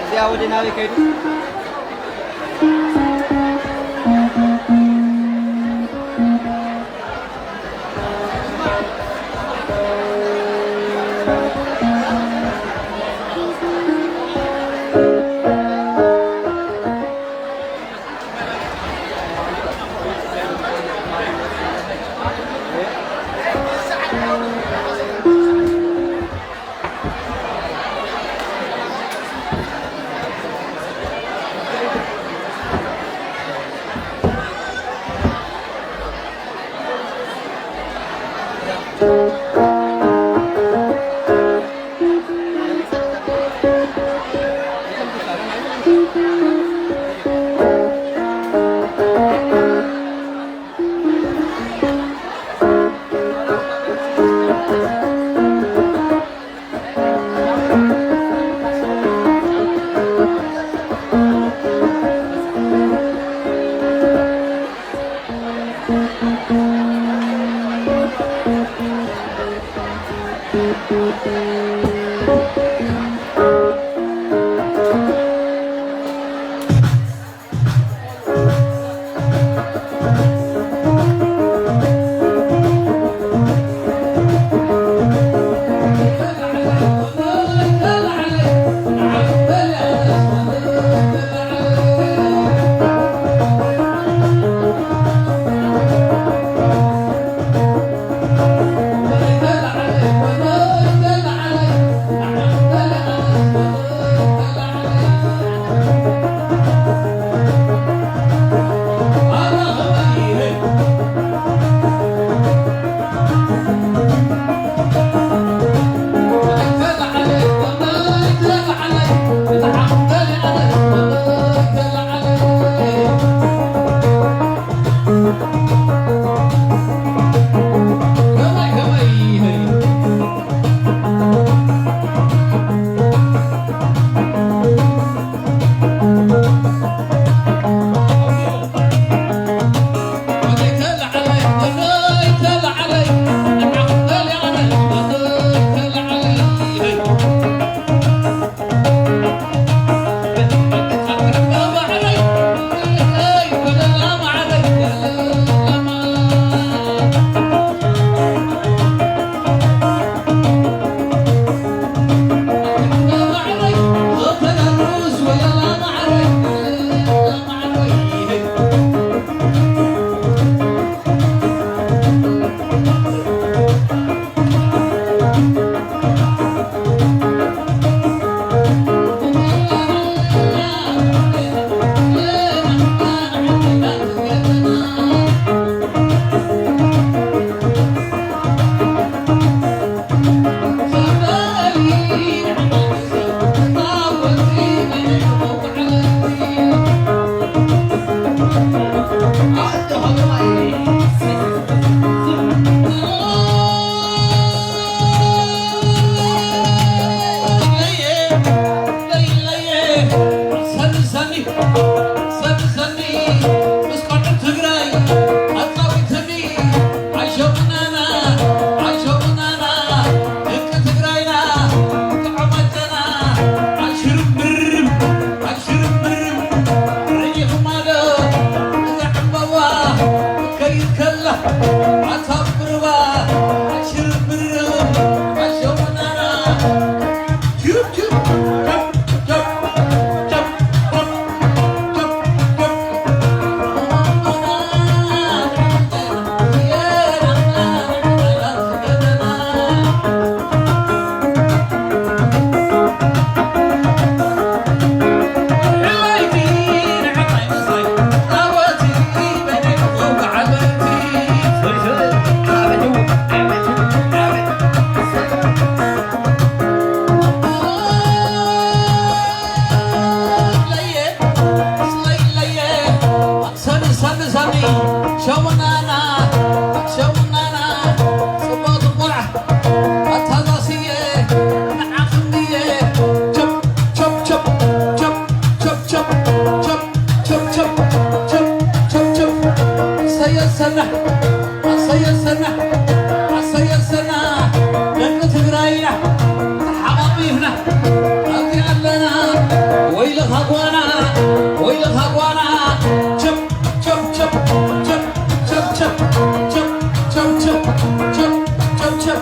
እዚኣ ወደ ናበይ ከይዱ? ሃጓና ወይልኻ ጓና ቸብ ቸብ ቸብ ቸብ ቸብ ቸብ ቸብ ቸብ ቸብ ቸብ ቸብ ቸብ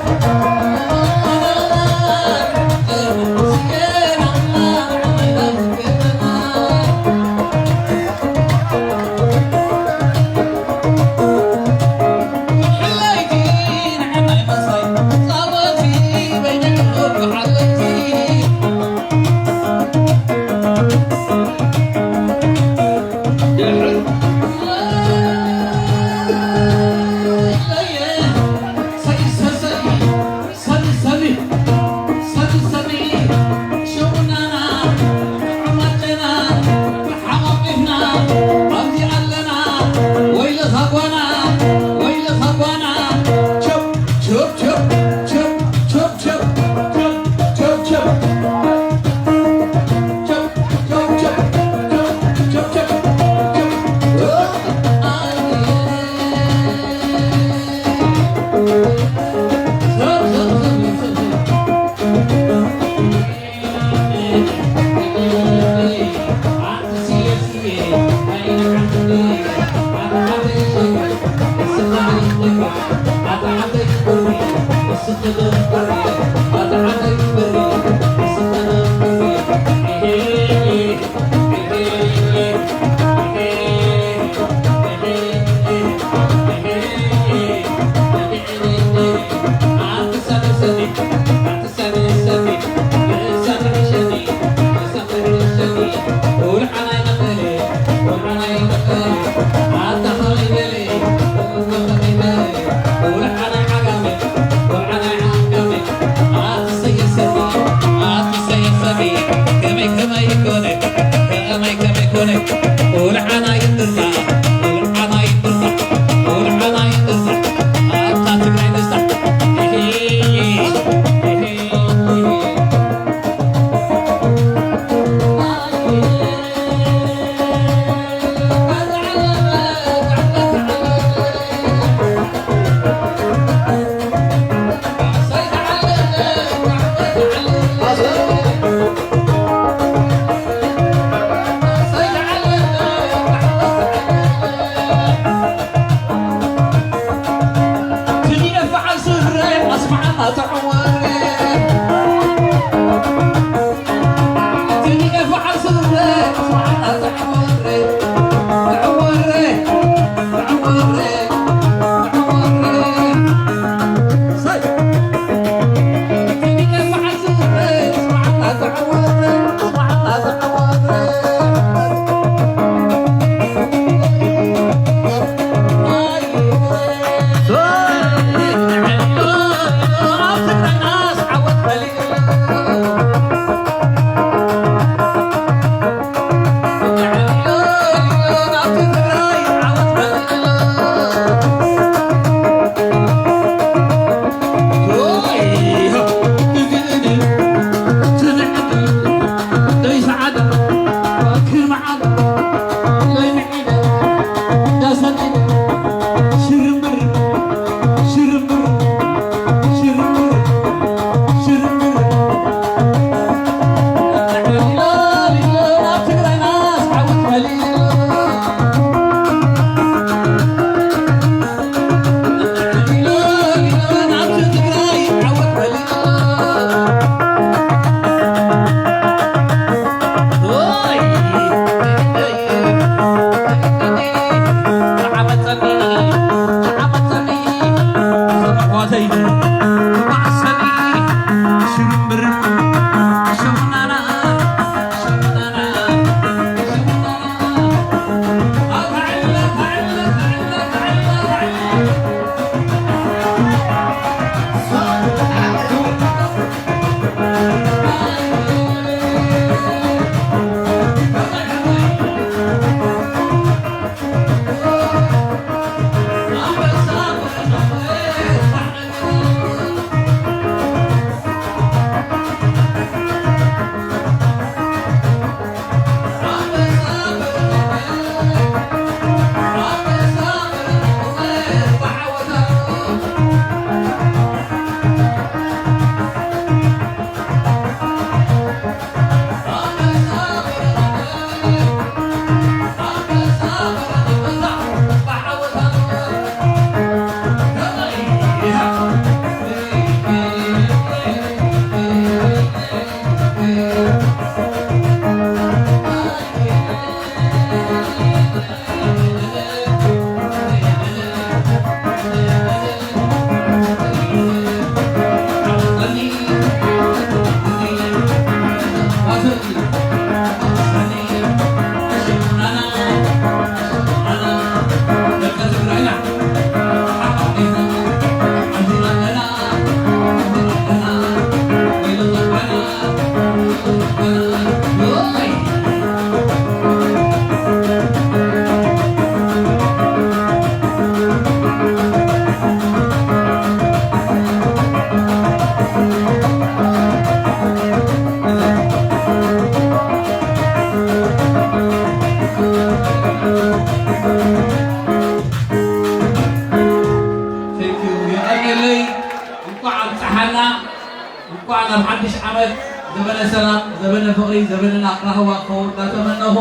ዘበነ ሰላም፣ ዘበነ ፍቕሪ፣ ዘበነ ኣራህዋ ክኸውን እናተመነኹ፣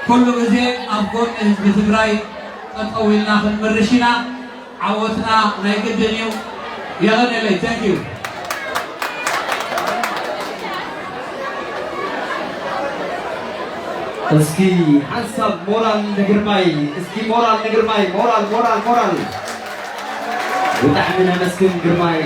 ኩሉ ግዜ ኣብ ጎኒ ህዝቢ ትግራይ ጠጠው ኢልና ክንምርሽ ኢና። ዓወትና ናይ ግድን እዩ። የቐንየለይ። Thank you። እስኪ ሓንሳብ ሞራል ንግርማይ፣ እስኪ ሞራል ንግርማይ፣ ሞራል፣ ሞራል፣ ሞራል። ብጣዕሚ ነመስግን ግርማይ።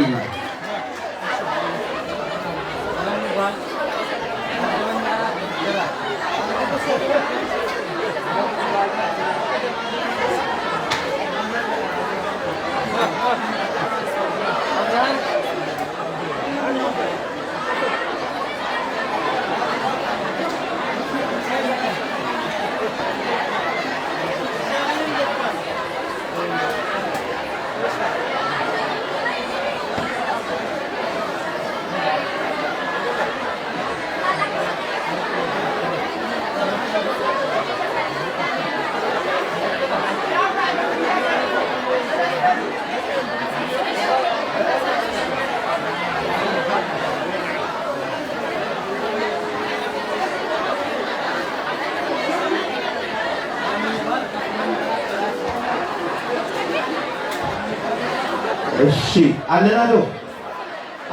እሺ፣ ኣለና ዶ?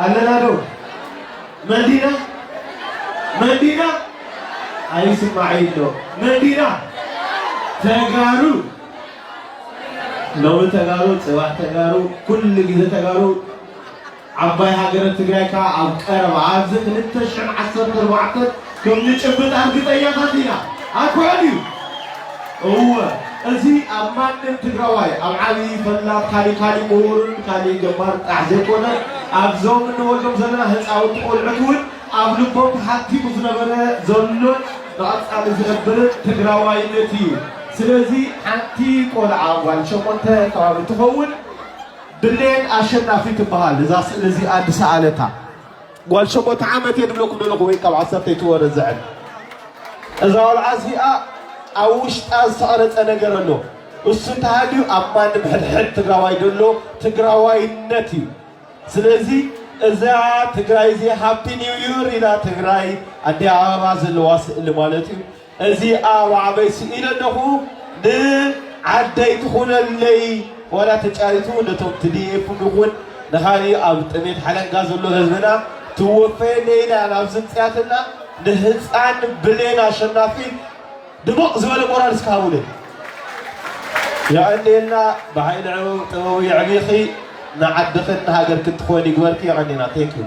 ኣለና ዶ? መንዲና? መንዲና? ኣይስማዕ ኢሎ። መንዲና? ተጋሩ። ሎሚ ተጋሩ፣ ጽባሕ ተጋሩ፣ ኩሉ ግዜ ተጋሩ። ዓባይ ሃገረ ትግራይ ከኣ ኣብ ቀረባ፣ ኣብዚ ክልተ ሽሕን ዓሰርተ ኣርባዕተን ከም ንጭብጣ እርግጠኛታት ኢና። ኣኮ ድዩ? እወ፣ እዚ ኣብ ማንም ትግራዋይ፣ ኣብ ዓብዪ ፈላጥ፣ ካሊ ካሊ ምሁርን ካሊ ገባር ጥራሕ ዘይኮነ፣ ኣብዞም እንወልዶም ዘለና ህፃውንቲ ቆልዑት እውን ኣብ ልቦም ተሓቲሙ ዝነበረ ዘሎን ንቐፃሊ ዝነብርን ትግራዋይነት እዩ። ስለዚ ሓንቲ ቆልዓ ጓል ሸሞንተ ከባቢ ትኸውን ብሌን ኣሸናፊ ትበሃል። እዛ ስእሊ እዚኣ ዝሰኣለታ ጓል ሸሞንተ ዓመት እየ ዝብለኩም ዘለኹ፣ ወይ ካብ ዓሰርተ ኣይትወርድን። እዛ ቆልዓ እዚኣ ኣብ ውሽጣ ዝተቐረፀ ነገር ኣሎ። እሱ እንተሃልዩ ኣብ ማንም ሕድሕድ ትግራዋይ ዘሎ ትግራዋይነት እዩ። ስለዚ እዛ ትግራይ እዚ ሃፒ ኒው ይር ኢላ ትግራይ ኣደይ ኣበባ ዘለዋ ስእሊ ማለት እዩ። እዚኣ ባዕበይ ስኢለ ኣለኹ። ንዓደይ ትኹነለይ፣ ዋላ ተጫሪቱ ነቶም ትዲኤፍ ይኹን ንኻሊእ ኣብ ጥሜት ሓለንጋ ዘሎ ህዝብና ትወፈየለይ ኢላ ናብ ዝምፅያትና ንህፃን ብሌን ኣሸናፊ ድሙቕ ዝበለ ሞራል እስከ ሃቡለይ። የቐንየልና። ብሓይሊ ዕበቡ ጥበቡ የዕቢኺ፣ ንዓድኽን ንሃገርክን ትኾኒ ይግበርኪ። የቐንየና። ቴንክ ዩ።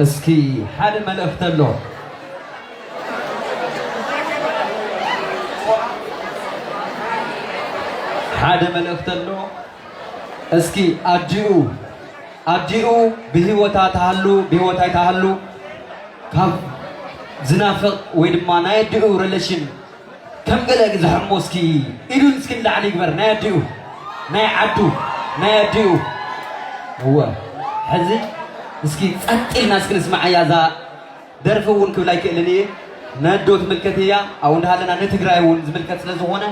እስኪ ሓደ መልእኽቲ ኣሎ። ሓደ መልእኽቲ ኣሎ። እስኪ ኣዲኡ፣ ኣዲኡ ብህይወታ ትሃሉ ብህይወታ ኣይትሃሉ፣ ካብ ዝናፍቕ ወይ ድማ ናይ ኣዲኡ ሪሌሽን ከም ገለ ዝሕሞ እስኪ ኢዱ እስኪ ንላዕሊ ይግበር። ናይ ኣዲኡ፣ ናይ ዓዱ፣ ናይ ኣዲኡ። እወ፣ ሕዚ እስኪ ጸጥ ኢልና እስኪ ንስማዓያ እዛ ደርፊ እውን ክብል ኣይክእልን እየ። ነዶ ትምልከት እያ። ኣብኡ እንዳሃለና ንትግራይ እውን ዝምልከት ስለ ዝኾነ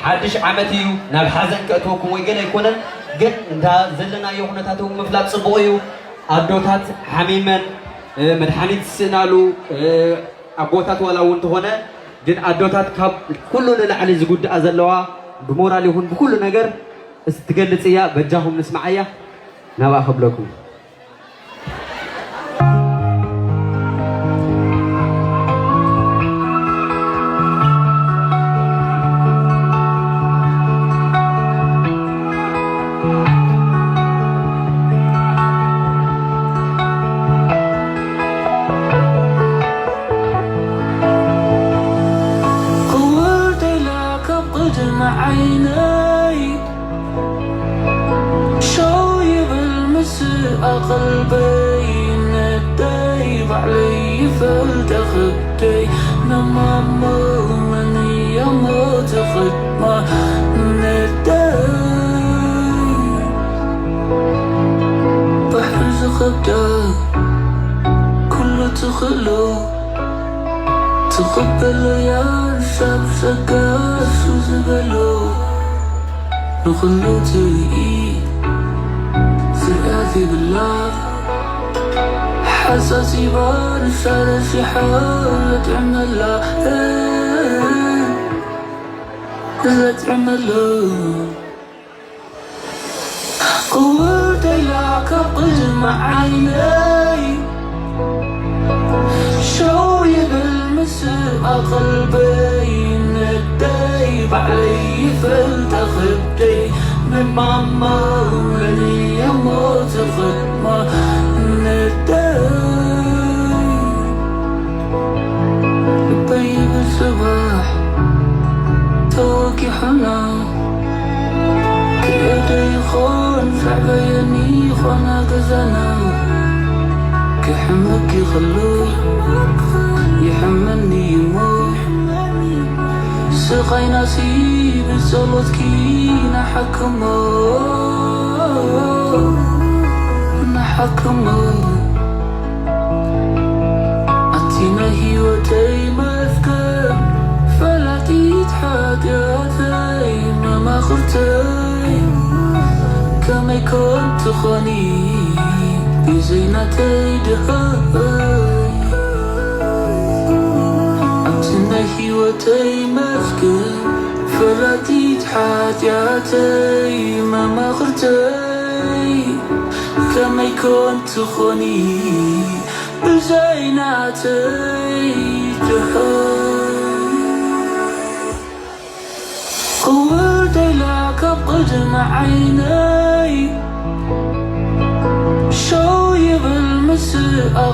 ሓድሽ ዓመት እዩ። ናብ ሓዘን ከእትወኩም ወይ ገለ ኣይኮነን። ግን እንዳ ዘለናዮ ኩነታት እውን ምፍላጥ ጽቡቕ እዩ። ኣዶታት ሓሚመን፣ እ፣ መድሓኒት ዝስእናሉ፣ እ፣ ኣቦታት ዋላ እውን እንተኾነ፣ ግን ኣዶታት ካብ ኩሉ ንላዕሊ ዝጉድኣ ዘለዋ ብሞራል ይኹን ብኩሉ ነገር እስ-፣ ትገልጽ እያ። በጃኹም ንስማዓያ። ናብኣ ከብለኩም። ክውል ተይላ ካብ ቅድሚ ዓይነይ ሸው ይብል ምስኣ ቀልበይ፣ ነደይ ባዕለይ ይፈልጠ ክብደይ፣ ነማሞ መን እያሞ ትኽድማ ነደይ ባሕሪ ዝኸብዳ ኩሉ ትኽእሎ። ክበሎ ያርሻብ ጸጋሱ ዝበሎ ንኹሉ ትርኢ ስርያት ይብላ ሓሳሲባ ንሻረሺሓ ለጥዕመላ ለጥዕመሎ ክውርደላ ካብ ቅድሚ ዓይነይ ሸው ይብል ምስኣ ቀልበይ ንደይ ባዕለይ ይፈልጣ ክብደይ ንማማ መን እሞ ትኽማ ንደይ ልበይ ብጽባሕ ተወጊሑና ክእደ ይኾን ዘዕበየኒ ይኾና ገዛና ክሕመኪ ከሎ ይሕመኒ እሞ ስቓይናሲ ብጸሎትኪ ንሓክሞ ንሓክሞ ኣቲ ናይ ህይወተይ መፍከር ፈላጢት ሓጢኣተይ መማኽርተይ ከመይ ኮን ትኾኒ ብዘይ ናተይ ድሃይ ኣቲ ናይ ህይወተይ መፍከር ፈላጢት ሓጢኣተይ መማኽርተይ ከመይ ኮን ትኾኒ ብዘይ ናተይ ድሃይ ክውር ደይላ ካብ ቅድሚ ዓይነይ ሸው ይብል ምስኣ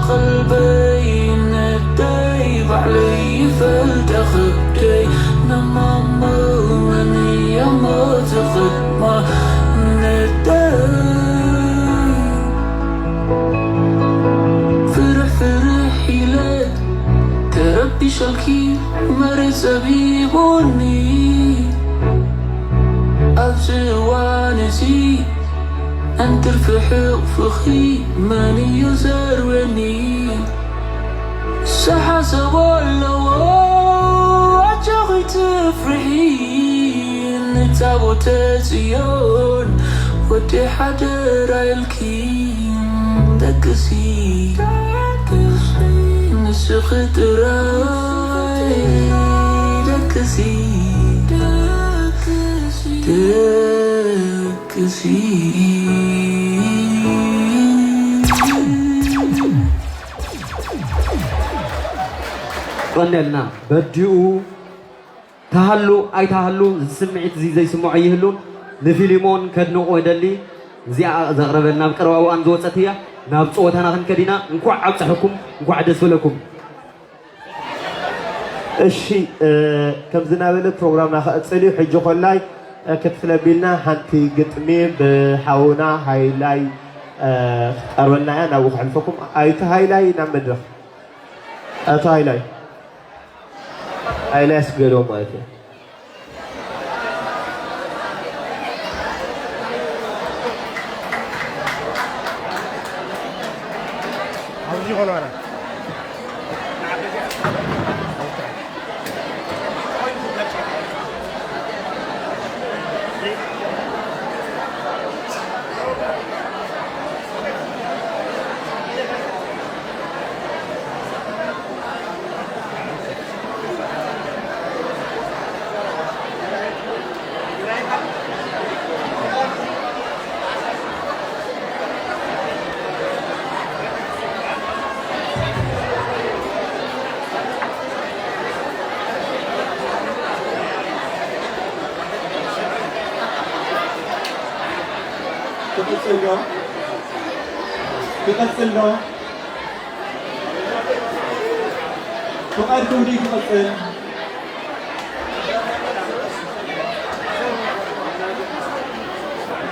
ቀልበይ ንደይ ባዕለይ ይፈልጣ ክብደይ ንማማ መን እያ እሞ ትኽማ ንደይ ፍርሕ ፍርሕ ኢለ ተረቢሸልኪ መሬት ጸቢቡኒ ኣብዚ እዋን እዚ እንትርፊ ሕቕፍኺ መን እዩ ዘርወኒ ዝሓሰቦ ኣለዎ ኣጆኺ ትፍርሒ ንታቦተ ጽዮን ወዲ ሓደራ ኢልኪ ደቅሲ ንስኺ ጥራይ ደቅሲ ደቅሲ ቀንደልና በዲኡ ተሃሉ ኣይተሃሉ እዚ ስምዒት እዚ ዘይስምዖ ኣይህሉን። ንፊሊሞን ከድንቖ እደሊ። እዚኣ ዘቕረበልና ኣብ ቀረባ እዋን ዝወጸት እያ። ናብ ጸወታና ክንከድ ኢና። እንኳዕ ኣብጸሐኩም፣ እንኳዕ ደስ በለኩም። እሺ፣ ከምዚ እናበለ ፕሮግራምና ክቕጽል እዩ። ሕጂ ኮላይ ክትፍለ ቢልና ሓንቲ ግጥሚ ብሓውና ሃይላይ ክትቀርበልና እያ። ናብኡ ከሕልፈኩም። ኣይተ ሃይላይ ናብ መድረኽ። ኣቶ ሃይላይ። ኣይላስ ገዶ ማለት እዩ። ክቕጽል ዶ? ክቐጽል ዶ? ፍቓድኩም ድዩ ክቐጽል?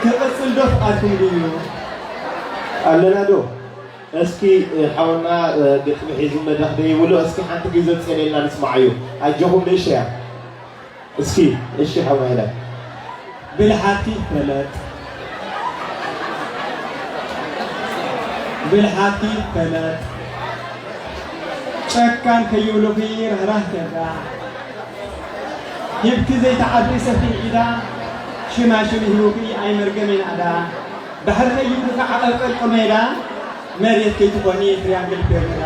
ክቕጽል ዶ ፍቓድኩም ድዩ? ኣለና ዶ? እስኪ ሓውና ግጥሚ ሒዙ መድረኽ ደይብሉ እስኪ ሓንቲ ግዜ ጸልየልና ንስማዓዮ። ኣጆኹም ንእሽተያ። እስኪ እሺ ሓውና ኢለ ብልሓቲ ፈለጥ ብልሓቲ ፈለጥ ጨካን ከይብሉኺ ርህራህ ከብዳ፣ ሂብኪ ዘይትዓቢ ሰፊሕ ኢዳ፣ ሽማሽም ሂቡኪ ኣይመርገሜ ናእዳ። ባሕሪ ከይብሉኺ ዓቐብ ቀልቁል ሜዳ፣ መሬት ከይትኾኒ ትሪያንግል ፔርሙዳ።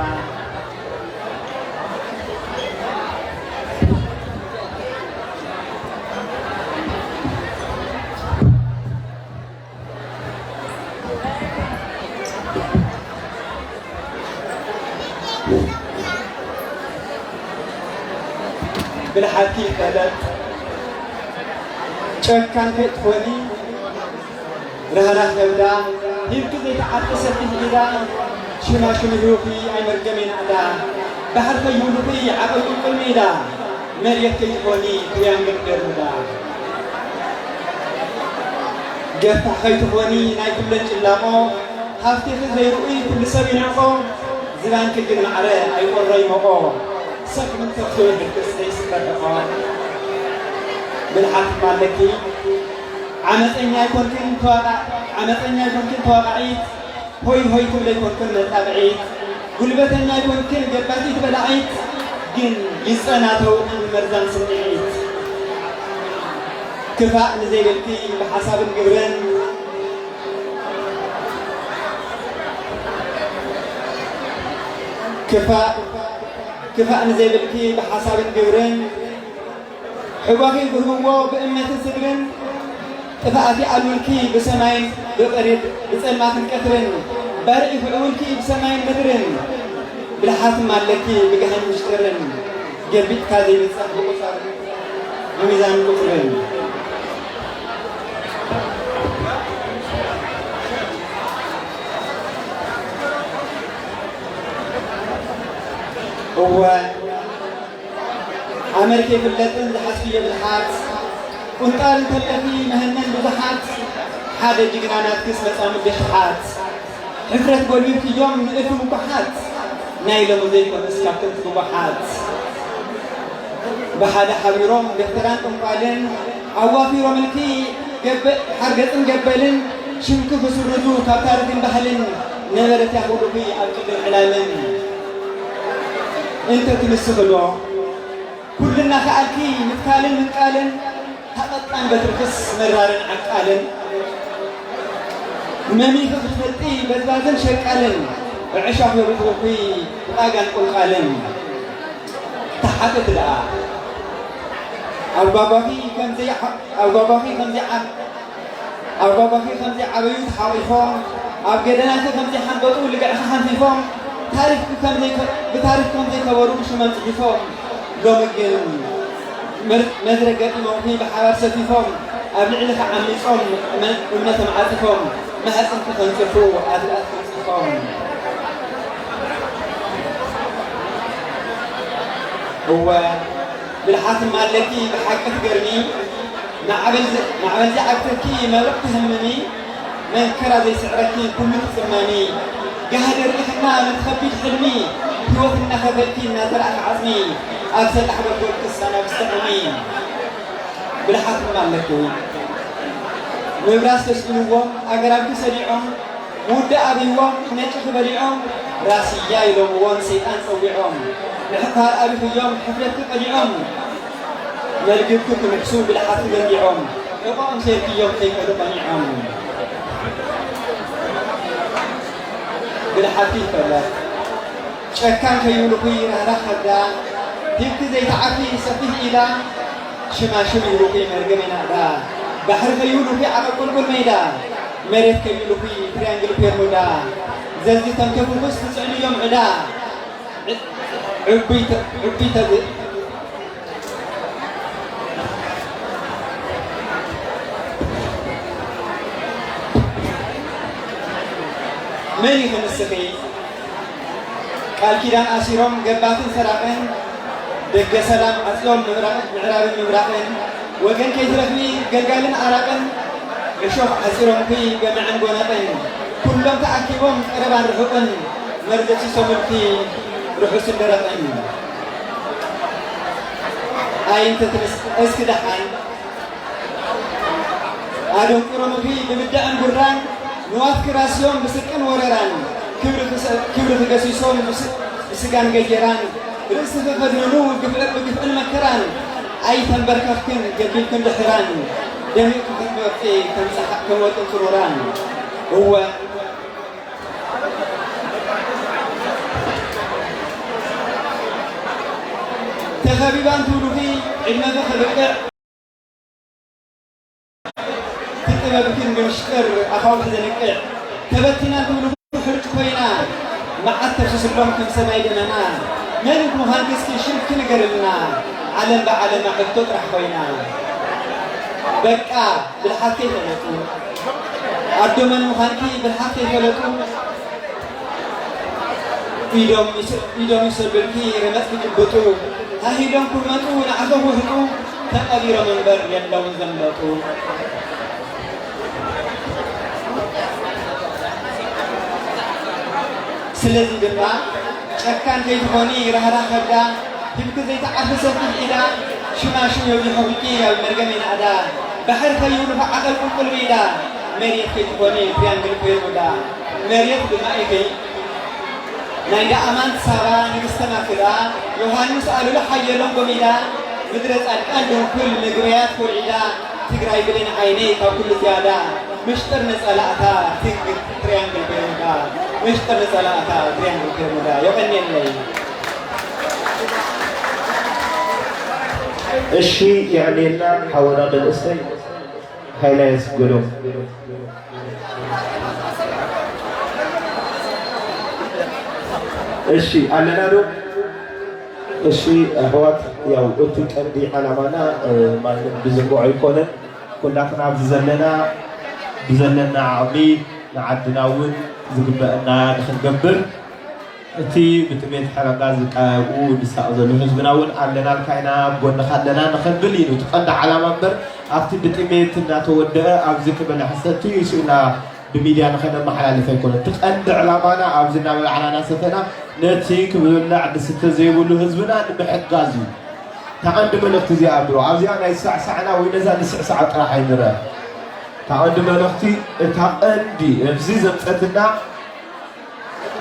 ብልሓትኪ ይፈለጥ ጨካን ከይትኾኒ ራህራህ ከብዳ ሂብኪ ዘይትዓርቂ ሰፊሕ ኢዳ ሽማሽም ሂቡኺ ኣይመርገሜ ናእዳ ባሕሪ ከይብሉኺ ዓቐብ ቁልቁል ሜዳ መሬት ከይትኾኒ ትሪያንግል ቤርሙዳ ገፋሕ ከይትኾኒ ናይ ኩለን ጭላሞ ሃፍትኺ ዘይርእይ ኩሉ ሰብ ይንዕቆ ዝባንኪ ግን ማዕረ ኣይቆሮ ይሞቆ ሰብ ምንተፍቶ ይሕግስ ዘይስበር ሕቆ ብልሓት እኳ ኣለኪ ዓመፀኛ ኣይኮንክን ተዋቃ ዓመፀኛ ኣይኮንክን ተዋቃዒት ሆይ ሆይ ትብሊ ኣይኮንክን መጣብዒት ጉልበተኛ ኣይኮንክን ገባቲት በላዒት ግን ይፀናተውክን መርዛም ስምዒት ክፋእ ንዘይብልኪ ብሓሳብን ግብርን ክፋእ ክፋእ ንዘይብልኪ ብሓሳብን ግብርን ሕቦኺ ብህብዎ ብእምነትን ስድርን ጥፍኣት ይኣልውልኪ ብሰማይን ብቕሪብ ብጸልማትን ቀትርን ባርዒ ክዕውልኪ ብሰማይን ምድርን ብልሓትም ኣለኪ ብገሃን ምሽጥርን ገልቢጥካ ዘይብጻሕ ብቑጸር ብሚዛን ቁጽርን እወ ኣመልኪ ይፍለጥን ዝሓዝክዮ ብልሓት ቁንጣር እንተለኺ መህነን ብዙሓት ሓደ ጅግና ናትክስ መጻምዲ ሽሓት ሕፍረት ጎልቢብክዮም ንእልፊ ምኩሓት ናይ ሎሚ ዘይኮነስ ካብቶም ትብዋሓት ብሓደ ሓቢሮም ደፍተራን ጥንቋልን ኣዋፊሮምልኪ ሓርገጽን ገበልን ሽምኪ ክስርዙ ካብ ታሪኽን ባህልን ነበረት ያኹሉኺ ኣብ ቅድም ዕላልን እንተ ትንስኽዶ ኩልና ከኣልኪ ምትካልን ምንቃልን ታቐጣን በትርክስ መራርን ዓቃልን መሚኺ ክትፈልጢ በዝባዝን ሸቃልን ዕሻኽ የብትኹኺ ብጣጋን ቁልቃልን ተሓተት ደኣ ኣብ ጓጓኺ ከምዘይ ኣብ ጓጓኺ ከምዘይ ኣብ ጓጓኺ ከምዘይ ዓበዩ ተሓቒፎም ኣብ ገደናኺ ከምዘይ ሓንበጡ ልግዕኺ ሓንፊፎም ታሪኽኪ ከምዘይ ብታሪኽ ከምዘይ ከበሩ ብሽመም ጽሒፎም ሎሚ ግን መድረክ ገጢሞምኺ ብሓባር ሰፊፎም ኣብ ልዕሊኺ ዓሚጾም እምነቶም ዓጺፎም ማህጽንኪ ከንጽፉ ኣድላት ከንጽፎም እወ ብልሓትማ ኣለኪ ብሓቂ ትገርሚ ማዕበል ዘይዓግተኪ መብረቕ ትህምሚ መንከራ ዘይስዕረኪ ኩሉ ትጽመሚ ጋህዲ ርኢኽና ነቲ ከቢድ ሕልሚ ህይወት እናኸፈልኪ እናዘራእኪ ዓጽሚ ኣብ ሰጣሕ በልጎል ክሳና ብስተዕሚ ብልሓትማ ኣለኪ ምብራስ ተስኢንዎም ኣገራብኪ ሰዲዖም ውዲ ኣብይዎም ነጭኺ በሊዖም ራስያ ኢሎምዎን ሰይጣን ጸዊዖም ምሕፋር ኣቢኽዮም ሕፍረትኪ ቀዲዖም መልግብኪ ክምሕሱ ብልሓትኪ ገንዲዖም ዕቆኦም ሰይርክዮም ከይከዱ ቀኒዖም ብልሓትኪ ይፈለጥ ጨካን ከይብሉኺ ራህራህ ከብዳ ሂብኪ ዘይትዓፊ ሰፊሕ ኢዳ ሽማሽም ይብሉኺ መርገም ይናእዳ ባሕሪ ከይብሉኺ ዓቐብ ቁልቁል መይዳ መሬት ከይብሉኺ ትሪያንግል ፔርሙዳ ዘዚ ተንከፉኽስ ትጽዕንዮም ዕዳ ዕብይ ተዝእ መን ኢኺ ንስኺ ቃል ኪዳን ኣሲሮም ገባትን ሰራቕን ደገ ሰላም ዓጽዮም ምዕራብን ምብራቕን ወገን ከይትረኽቢ ገልጋልን ኣራቕን እሾኽ ዓጺሮምኪ ገመዕን ጎነቕን ኩሎም ተኣኪቦም ቀረባን ርሑቕን መርዘ ሲሶምልኪ ርሑስን ደረቕን ኣይንተ እስኪ ደሓን ኣደንቁሮምኺ ብምዳዕን ጉራን ንዋትኪ ራስዮም ብስቅን ወረራን ክብሪ ክገሲሶም ብስጋን ገጀራን ርእስኺ ከድንኑ ግፍዒ ብግፍዕን መከራን ኣይተንበርከኽክን ገቢልክን ድሕራን ደሚቕኪ ክትወጺ ከም ጸሓ-፣ ከም ወርቅን ጽሩራን። እወ፣ ተኸቢባ እንትብሉኺ ዕድመኺ ክብቅዕ እቲ ጥበብክን ብምሽጥር ኣኻውሕ ዘንቅዕ፣ ተበቲና እንትብሉ ሕርጭ ኮይና፣ መዓት ተፍስስሎም ከም ሰማይ ደመና። መን ምዃንኪ እስኪ ሽምኪ ንገርልና፣ ዓለም ብዓለማ ሕቶ ጥራሕ ኮይና። በቃ ብልሓት ከይፈለጡ፣ ኣዶ መን ምዃንኪ ብልሓት ከይፈለጡ፣ ኢዶም ይስ-፣ ኢዶም ይሰዱልኪ፣ ረመጽ ክጭብጡ፣ ሃሂሎም ክርመጡ፣ ንዓሶ ክውህጡ፣ ተቐቢሮም እምበር የለውን ዘምለጡ። ስለዚ ድማ ጨካን ከይትኾኒ ራህራህ ከብዳ፣ ሂብኪ ዘይትዓርፊ ሰፊሕ ኢዳ፣ ሽማሽም የብዝሖ ብቂ ኣብ መርገም ይናእዳ፣ ባሕሪ ከይብሉ ዓቐል ቁልቁል ሜዳ፣ መሬት ከይትኾኒ ትሪያንግል ኮይኑዳ፣ መሬት ድማ ኢኺ። ናይ ደኣማንት ሳባ ንግስተ ማክዳ፣ ዮሃንስ ኣሉላ ሓየሎም ጎሚዳ፣ ምድረ ጻድቃን ድንኩል ምግበያት ኮርዒዳ፣ ትግራይ ብሌን ዓይነይ ካብ ኩሉ ዝያዳ፣ ምሽጥር ንጸላእታ ትግ-፣ ትሪያንግል ቤርሙዳ፣ ምሽጥር ንጸላእታ ትሪያንግል ቤርሙዳ። የቐንየለይ። እሺ፣ የቐንየልና ሓወና መንእሰይ። ሃይለ የስግዶ። እሺ፣ ኣለና ዶ? እሺ፣ ኣሕዋት፣ ያው እቲ ቀንዲ ዓላማና፣ እ፣ ማንም ብዝንግዖ ኣይኮነን። ኩላትና ኣብዚ ዘለና፣ ብዘለና ዓቕሚ ንዓድና እውን ዝግበአና ንኽንገብር፣ እቲ ብጥሜት ሕረጋ ዝቃየቁ ዝሳቕ ዘሎ ህዝብና እውን ኣለናልካ ኢና፣ ኣብ ጎንኻ ኣለና ንኸብል እዩ እቲ ቀንዲ ዓላማ እምበር፣ ኣብቲ ብጥሜት እናተወደአ ኣብዚ ክበልዕ ክሰቲ እዩ ስኢና ብሚድያ ንኸነመሓላልፍ ኣይኮነን። እቲ ቀንዲ ዕላማና ኣብዚ እናበላዕና እናሰተና ነቲ ክብላዕ ዝስተ ዘይብሉ ህዝብና ንምሕጋዝ እዩ። እታ ቀንዲ መልእኽቲ እዚኣ ብሎ፣ ኣብዚኣ ናይ ሳዕሳዕና ወይ ነዛ ንስዕሳዓ ጥራሕ ኣይንረአ። እታ ቀንዲ መልእኽቲ፣ እታ ቀንዲ ኣብዚ ዘምጸትና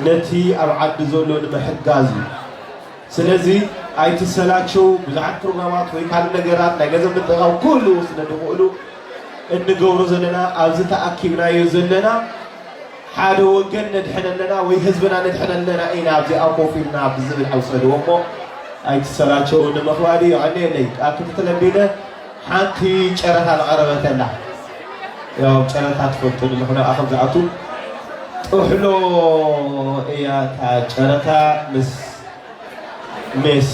ነቲ ኣብ ዓዲ ዘሎ ንምሕጋዝ እዩ። ስለዚ ኣይትሰላቸው፣ ብዙሓት ፕሮግራማት ወይ ካልእ ነገራት ናይ ገንዘብ ምጥቃም ኩሉ ስለ ዝኽእሉ እንገብሮ ዘለና ኣብዚ ተኣኪብናዮ ዘለና ሓደ ወገን ነድሕን ኣለና ወይ ህዝብና ነድሕን ኣለና ኢና ኣብዚኣ ኮፍ ኢልና ብዝብል ኣውሰድዎ እሞ ኣይትሰላቸው ንምኽባድ እዩ። የቐንየለይ። ኣብ ክትትል ኣቢለ ሓንቲ ጨረታ ዝቐረበተላ፣ ያው ጨረታ ትፈልጡ ንዝኾነ ኣኸም ዝኣቱ ጥሕሎ እያ እታ ጨረታ ምስ ሜስ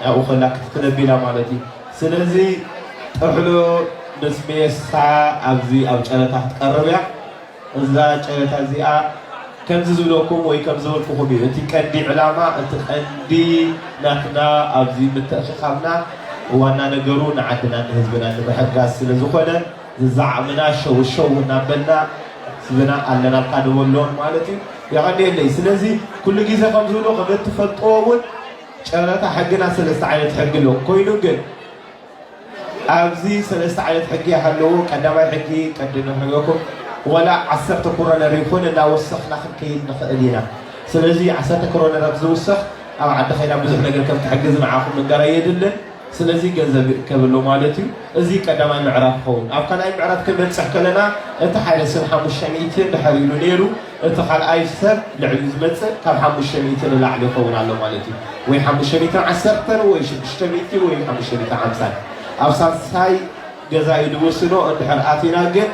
ያው ከላ ክትትል ኣቢላ ማለት እዩ። ስለዚ ጥሕሎ ምስ ሜሳ ኣብዚ ኣብ ጨረታ ክትቀርብ እያ። እዛ ጨረታ እዚኣ ከምዚ ዝብለኩም ወይ ከም ዝበልኩኹም እዩ። እቲ ቀንዲ ዕላማ፣ እቲ ቀንዲ ናትና ኣብዚ ምትእኽኻብና ዋና ነገሩ ንዓድና ንህዝብና ንምሕጋዝ ስለ ዝኾነ፣ ዝዛዓምና ሸው ሸው እናበልና ህዝብና ኣለናልካ ንበሎን ማለት እዩ። የቐንየለይ። ስለዚ ኩሉ ግዜ ከም ዝብሎ ከም እትፈልጥዎ እውን ጨረታ ሕግና ሰለስተ ዓይነት ሕጊ ኣለዎ። ኮይኑ ግን ኣብዚ ሰለስተ ዓይነት ሕጊ ይሃለዉ። ቀዳማይ ሕጊ ቅድም ንሕብረኩም፣ ወላ ዓሰርተ ክሮነር ይኹን እናወሰኽና ክንከይድ ንኽእል ኢና። ስለዚ ዓሰርተ ክሮነር ኣብ ዝውሰኽ ኣብ ዓዲ ኸይዳ ብዙሕ ነገር ከም ትሕግዝ ንዓኹም ምንጋር ኣየድልን። ስለዚ ገንዘብ ይእከብ ኣሎ ማለት እዩ። እዚ ቀዳማይ ምዕራፍ ይኸውን። ኣብ ካልኣይ ምዕራፍ ክንበጽሕ ከለና እቲ ሓደ ሰብ ሓሙሽተ ሚእቲ ድሕር ኢሉ ነይሩ። እቲ ካልኣይ ሰብ ልዕሊ ዝመጽእ ካብ ሓሙሽተ ሚእቲ ንላዕሊ ይኸውን ኣሎ ማለት እዩ። ወይ ሓሙሽተ ሚእትን ዓሰርተን ወይ ሽዱሽተ ሚእቲ ወይ ሓሙሽተ ሚእትን ሓምሳን። ኣብ ሳልሳይ ገዛኢ ዝውስኖ እንድሕር ኣቲና ግን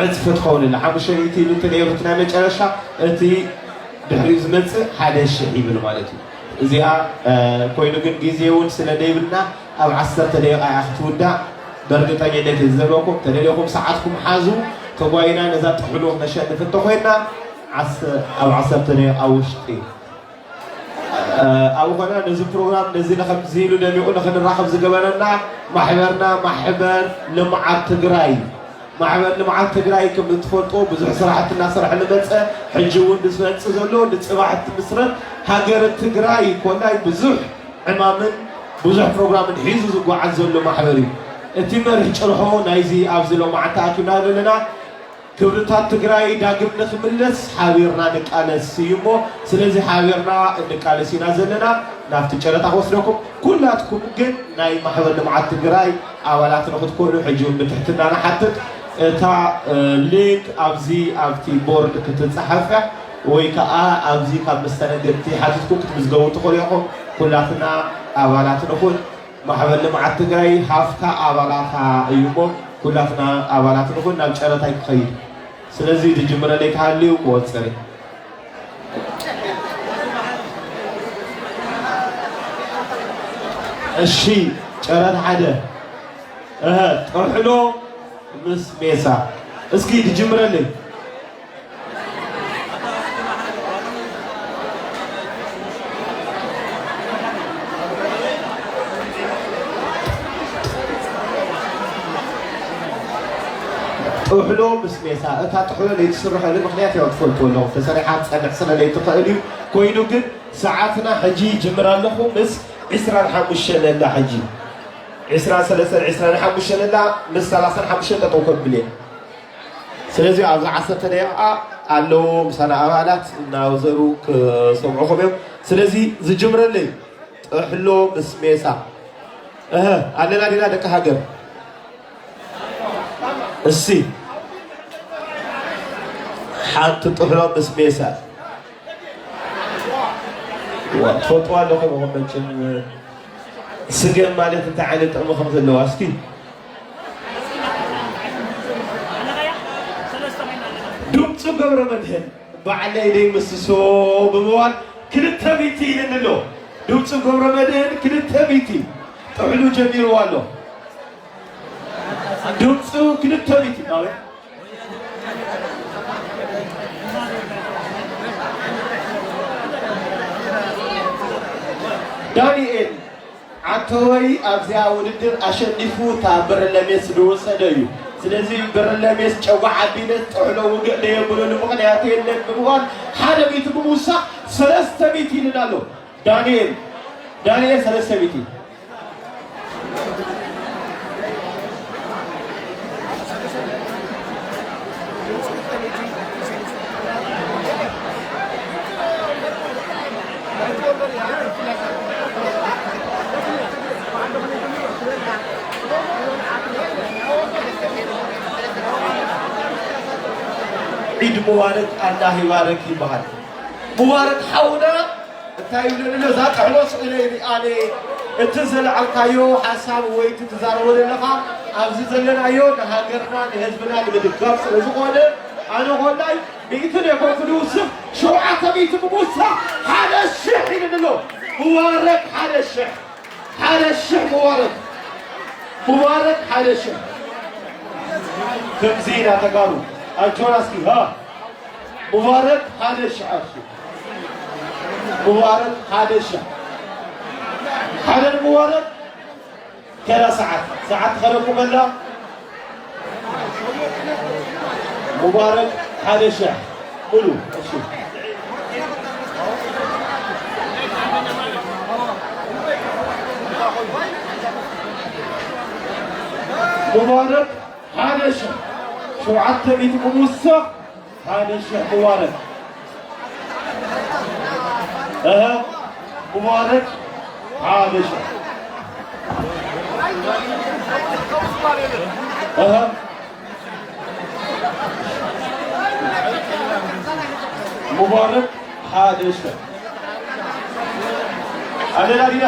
ዕጽፊ ትኸውን ኣላ። ሓሙሽተ ሚእቲ ኢሉ እንተ ነይሩ እቲ ናይ መጨረሻ፣ እቲ ድሕሪኡ ዝመጽእ ሓደ ሽሕ ይብል ማለት እዩ። እዚኣ፣ እ፣ ኮይኑ ግን ግዜ እውን ስለ ዘይብልና ኣብ ዓሰርተ ደቂቃ እያ ክትውዳእ። በእርግጠኝነት እየ ዝዘበኩም። ተደሊኹም ሰዓትኩም ሓዙ። ተጓይና ነዛ ጥሕሎ ክነሸንፍ እንተኾይንና ዓሰ-፣ ኣብ ዓሰርተ ደቂቃ ውሽጢ። እ፣ ኣብ ኾነ ነዚ ፕሮግራም ነዚ ንኸምዚ ኢሉ ደሚቑ ንኽንራኸብ ዝገበረና ማሕበርና ማሕበር ልምዓት ትግራይ። ማሕበር ልምዓት ትግራይ ከም እትፈልጦ ብዙሕ ስራሕቲ እናሰርሐ ዝመፀ፣ ሕጂ እውን ዝመፅእ ዘሎ ንፅባሕ እትምስረት ሃገረ ትግራይ ኮላይ ብዙሕ ዕማምን ብዙሕ ፕሮግራምን ሒዙ ዝጓዓዝ ዘሎ ማሕበር እዩ። እቲ መሪሕ ጭርሖ ናይዚ ኣብዚ ሎማዓንቲ ተኣኪብና ዘለና ክብርታት ትግራይ ዳግም ንኽምለስ ሓቢርና ንቃለስ እዩ እሞ፣ ስለዚ ሓቢርና እንቃለስ ኢና ዘለና። ናብቲ ጨረታ ክወስደኩም፣ ኩላትኩም ግን ናይ ማሕበር ልምዓት ትግራይ ኣባላት ንኽትኮኑ ሕጂ እውን ብትሕትና ንሓትት። እታ እ፣ ሊንክ ኣብዚ ኣብቲ ቦርድ ክትፀሓፍ እያ፣ ወይ ከዓ ኣብዚ ካብ መስተናገድቲ ሓቲትኩም ክትምዝገቡ ትኽእሉ ኢኹም። ኩላትና ኣባላት ንኹን። ማሕበር ልምዓት ትግራይ ሃፍታ ኣባላታ እዩ እሞ፣ ኩላትና ኣባላት ንኹን። ናብ ጨረታ እዩ ክኸይድ። ስለዚ ዝጅምረለይ ክሃልዩ ክወፅር እዩ። እሺ፣ ጨረታ ሓደ። እህ፣ ጥሕሎ ምስ ሜሳ። እስኪ ድጅምረለይ። ጥሕሎ ምስ ሜሳ። እታ ጥሕሎ ለይትስርሐሉ ምኽንያት ያው ትፈልጡ ኣለኹም። ተሰሪሓ ትጸንሕ ስለ ለይትኽእል እዩ። ኮይኑ ግን ሰዓትና ሕጂ ይጅምር ኣለኹ ምስ ዕስራን ሓሙሽተን ለላ ሕጂ። ዕስራን ሰለስተን ዕስራን ሓሙሽተን ለላ ምስ ሰላሳን ሓሙሽተን ጠጠው ከብል እየ። ስለዚ ኣብዚ ዓሰርተ ደቂቓ ኣለዉ ምሳና ኣባላት እናወዘሩ ክሰምዑኹም እዮም። ስለዚ ዝጅምረለይ ጥሕሎ ምስ ሜሳ። እህ፣ ኣለና ዲና ደቂ ሃገር? እሲ ሓንቲ ጥሕሎ ምስ ሜሳ። ዋ፣ ትፈልጥዋ ኣለኹም ኢኹም መቸም። ስገም ማለት እንታይ ዓይነት ጥቕሚ ከም ዘለዋ እስኪ። ድምፁ ገብረ መድህን ባዕለይ ደይምስሶ ብምባል ክልተ ሚእቲ ኢልኒ ኣሎ። ድምፁ ገብረ መድህን ክልተ ሚእቲ ጥዕሉ ጀሚርዋ ኣሎ። ድምፁ ክልተ ሚእቲ ማለት ዳንኤል ዓተወይ ኣብዚኣ ውድድር ኣሸኒፉ እታ ብርለ ሜስ ዝወሰደ እዩ። ስለዚ ብርለ ሜስ ጨጓ ዓቢለ ጥሕሎ ውግእ ዘየብለሉ ምኽንያት የለን ብምባል ሓደ ሚእቲ ብምውሳኽ ሰለስተ ሚእቲ ኢልና ኣሎ። ዳንኤል፣ ዳንኤል ሰለስተ ሚእቲ። ዒድ ሙባረክ፣ ኣላህ ይባረክ ይበሃል። ሙባረክ ሓውና፣ እንታይ ይብለኒ ኣሎ? እዛ ጥሕሎ ስእለይ ሪኣለ፣ እቲ ዘልዓልካዮ ሓሳብ ወይ እቲ ትዛረቦ ዘለኻ ኣብዚ ዘለናዮ ንሃገርና ንህዝብና ንምድጋፍ ስለ ዝኾነ፣ ኣነ ኮላይ ሚእቲ ዘይኮንኩ ንውስኽ ሸውዓተ ሚእቲ ብምውሳኽ ሓደ ሽሕ ኢሉኒ ኣሎ። ሙባረክ ሓደ ሽሕ፣ ሓደ ሽሕ ሙባረክ፣ ሙባረክ ሓደ ሽሕ። ከምዚ ኢና ተጋሩ ኣጆና እስኪ ሃ። ሙባረክ ሓደ ሽሕ ኣርሱ። ሙባረክ ሓደ ሽሕ። ሓደ ሙባረክ ከላ ሰዓት፣ ሰዓት ትኸለኩም ኣላ። ሙባረክ ሓደ ሽሕ ሙሉ። እሺ። ሙባረክ ሓደ ሽሕ ሸውዓተ ሚእቲ ብምውሳኽ ሓደ ሽሕ ሙባረክ። እህ፣ ሙባረክ ሓደ ሽሕ። እህ፣ ሙባረክ ሓደ ሽሕ። ኣለና ዲና።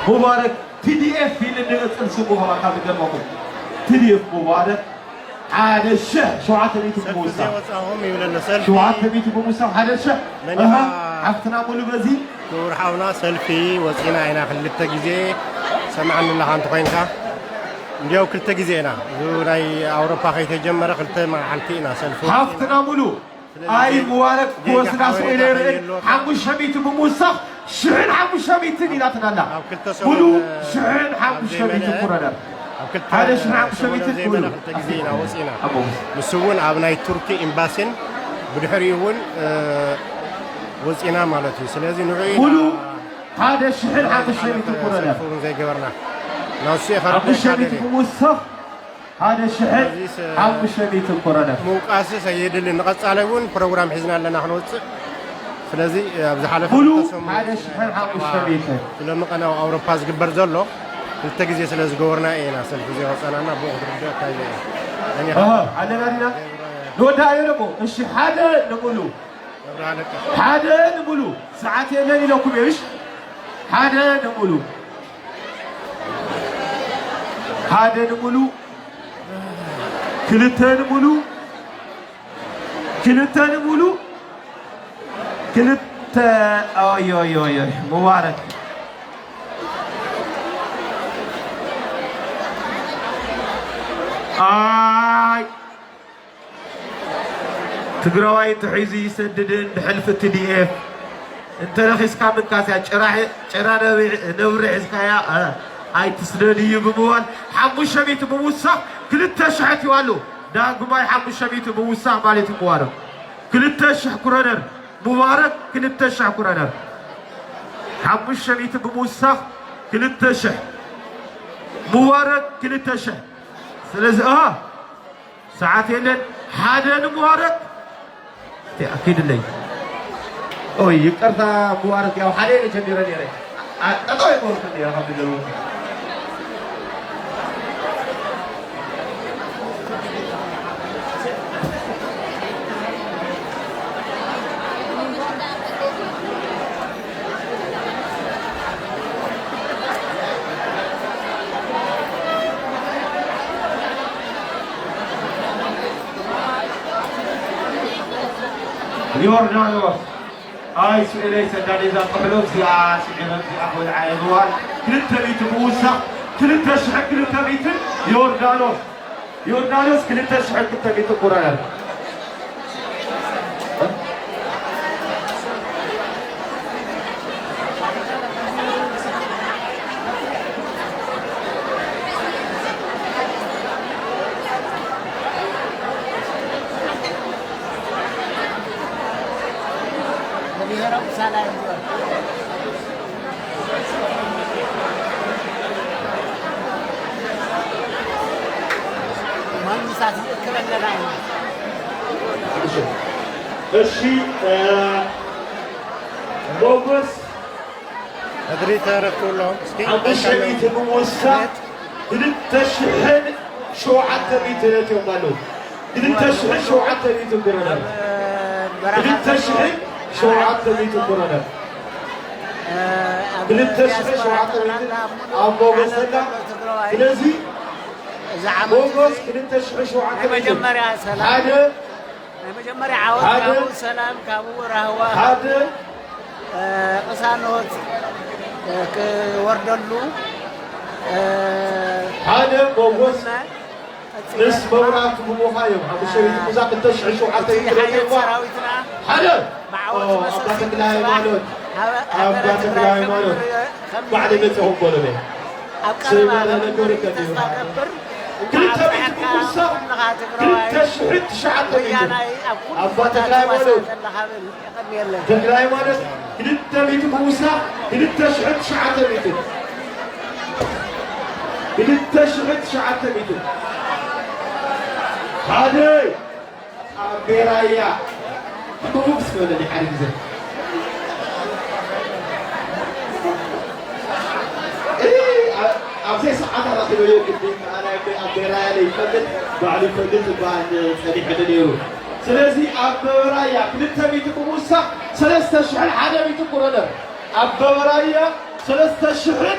ሙባረክ ቲ ዲ ኤፍ ኢሉ እንድቕፅል ስሙ ኸማ ካብ ዝገርመኩም። ቲ ዲ ኤፍ ሙባረክ ሓደ ሽሕ ሸውዓተ ሚእቲ ሰልፊ ብምውሳኽ። ዘይወፃኹም ይብለና፣ ሰልፊ። ሸውዓተ ሚእቲ ብምውሳኽ ሓደ ሽሕ። መን እህ፣ ኢኻ? ሓፍትና ሙሉ በዚ። ክቡር ሓውና፣ ሰልፊ ወፂና ኢና ክልተ ግዜ። ሰማዕኒ ኣለኻ እንተኾይንካ። እንዲያው ክልተ ግዜ ኢና። እዚ ናይ ኣውሮፓ ከይተጀመረ ክልተ መዓልቲ ኢና ሰልፊ ወፂና። ሓፍትና ሙሉ፣ ስለዚ ኣይ ሙባረክ ጌጋ ክወስዳ ሓወሬታ ስኢለ ይርኢ። ከየሎ። ሓሙሽተ ሚእቲ ብምውሳኽ ሽሕን ሓሙሽተ ሚእትን ኢላትና ኣላ። ኣብ ክልተ ሰሙን፣ ሙሉ እ፣ ሽሕን ኣብ ሓሙሽተ ሚእትን ዘይመልአ፣ ኩረደር። ኣብ ክልተ ሓደ ሽሕን ሓሙሽተ ሚእትን ሰሙን ኣብ ዘይመልአ ሙሉ። ክልተ ግዜ ኢና ወፂና። ኣቦ። ንሱ እውን ኣብ ናይ ቱርኪ ኤምባሲን ብድሕሪኡ እውን፣ እ፣ ወፂና ማለት እዩ። ስለዚ ንዑ ኢና ሙሉ ሓደ ሽሕን ሓሙሽተ ሚእትን ኩረነ። ሰልፊ እውን ዘይገበርና። ናሱ የኸርብ ሓሙሽተ ሚእቲ ኣይካደን እዩ። ብምውሳኽ ሓደ ሽሕን ሓሙሽተ ሚእትን ኩረነ። ምውቃስስ ኣየድልን። ንቐፃሊ እውን ፕሮግራም ሒዝና ኣለና ክንወፅእ። ስለዚ ኣብ ዝሓለፈ ሙሉ ክልተ ሰሙን ሓደ ሽሕን ሓሙሽተ ሚእትን። ስለምቐናው ኣውሮፓ ዝግበር ዘሎ ክልተ ግዜ ስለ ዝገበርና ኢና ሰልፊ ዘይወፀናና ብኡ ክትርድኦ ኣካይደ እየ። ኣሃ፣ ኣለና ዲና? ንወዳእዮ ደሞ። እሺ፣ ሓደ ንሙሉ። ሓደ ንሙሉ። ሰዓት የለን ኢለኩም እየ፣ እሺ? ሓደ ንሙሉ። ሓደ ንሙሉ። ክልተ ንሙሉ። ክልተ ንሙሉ። ክልተ። ኦይ፣ ኦይ፣ ኦይ፣ ኦይ። ሙባረክ። ኣይ። ትግራዋይ እንተሒዙ ይሰድድን ብሕልፊ ቲ ዲ ኤፍ እንተረኺስካ ምንካስ እያ። ጭራ ሒ-፣ ጭራ ነብሪ፣ ነብሪ ሒዝካያ፣ እ፣ ኣይትስደድ እዩ ብምባል ሓሙሽተ ሚእቲ ብምውሳኽ ክልተ ሽሕ ኣትዩ ኣሎ። ዳግማይ ሓሙሽተ ሚእቲ ብምውሳኽ ማለት እዩ። ሙባረክ ክልተ ሽሕ ኩረነር። ሙባረክ ክልተ ሽሕ ኩረነር። ሓሙሽተ ሚእቲ ብምውሳኽ ክልተ ሽሕ። ሙባረክ ክልተ ሽሕ። ስለዚ፣ እ፣ ሰዓት የለን። ሓደ ንሙባረክ። እስቲ ኣኪድለይ። ኦይ፣ ይቅርታ ሙባረክ፣ ያው ሓደ ኢለ ጀሚረ ነይረ። ኣ-፣ ጠጠው ኣይበልኩን ነይረ ካብ ዝገርመካ። ዮርዳኖስ። ኣይ ስእለይ ሰዳዴዛ ጥሕሎ እዚኣ ስዒረ እዚኣ ክበልዓ እየ ዝዋል ክልተ ሚእቲ ምውሳኽ ክልተ ሽሕ ክልተ ሚእትን ዮርዳኖስ። ዮርዳኖስ ክልተ ሽሕ ክልተ ሚእቲ ኩረነር። መንግስታት ይእክበለና ኢና። እሺ፣ እ፣ ሞጎስ ሕድሪ ተረክብሎ እስኪ ሓሙሽተ ሚእቲ ብምውሳኽ ክልተ ሽሕን ሸውዓተ ሚእትን ኣትዮም ኣለዉ። ክልተ ሽሕን ሸውዓተ ሚእትን ኩረነር። ክልተ ሽሕን ሸውዓተ ሚእትን ኩረነር። ክልተ ሽሕን ሸውዓተ ሚእትን ኣብ ሞጎስ ዘላ። ስለዚ ሞጎስ ክልተ ሽሕን ሸውዓተ ሚእትን ሓደ ናይ መጀመርያ ዓወት ካብኡ ሰላም፣ ካብኡ ራህዋ፣ ካብኡ ቅሳኖት ክወርደሉ። ሓደ ሞጎስ ምስ መብራህቱ ብምዃ እዮም። ሓሙሽተ ሚእቲ ሙዛ ክልተ ሽሕ ሸውዓተ ሚእቲ ነጥቢ ሓደ ኣባ ተክለ ሃይማኖት፣ ኣባ ተክለ ሃይማኖት ባዕለይ መፅኹም በሉለይ። ስመረ ነገሩ ከቢሩ ክልተ ሚእቲ ምውሳኽ ክልተ ሽሕን ትሽዓተ ሚእትን ኣባ ተክለ ሃይማኖት። ተክለ ሃይማኖት ክልተ ሚእቲ ምውሳኽ ክልተ ሽሕን ትሽዓተ ሚእትን። ክልተ ሽሕን ትሽዓተ ሚእትን። ሓደ ኣቤ ራያ ክቡብ ስበለኒ ሓደ ግዜ። እ፣ ኣ-፣ ኣብዘይ ሰዓት ኣራኺበዮ ግዲ፣ ኣነ ኣቤ ራያ ዘይፈልጥ፣ ባዕሉ ይፈልጥ ዝበሃል ጸኒሑ ነይሩ። ስለዚ ኣበበ ራያ ክልተ ሚእቲ ብምውሳኽ ሰለስተ ሽሕን ሓደ ሚእትን ኩረነር። ኣበበ ራያ ሰለስተ ሽሕን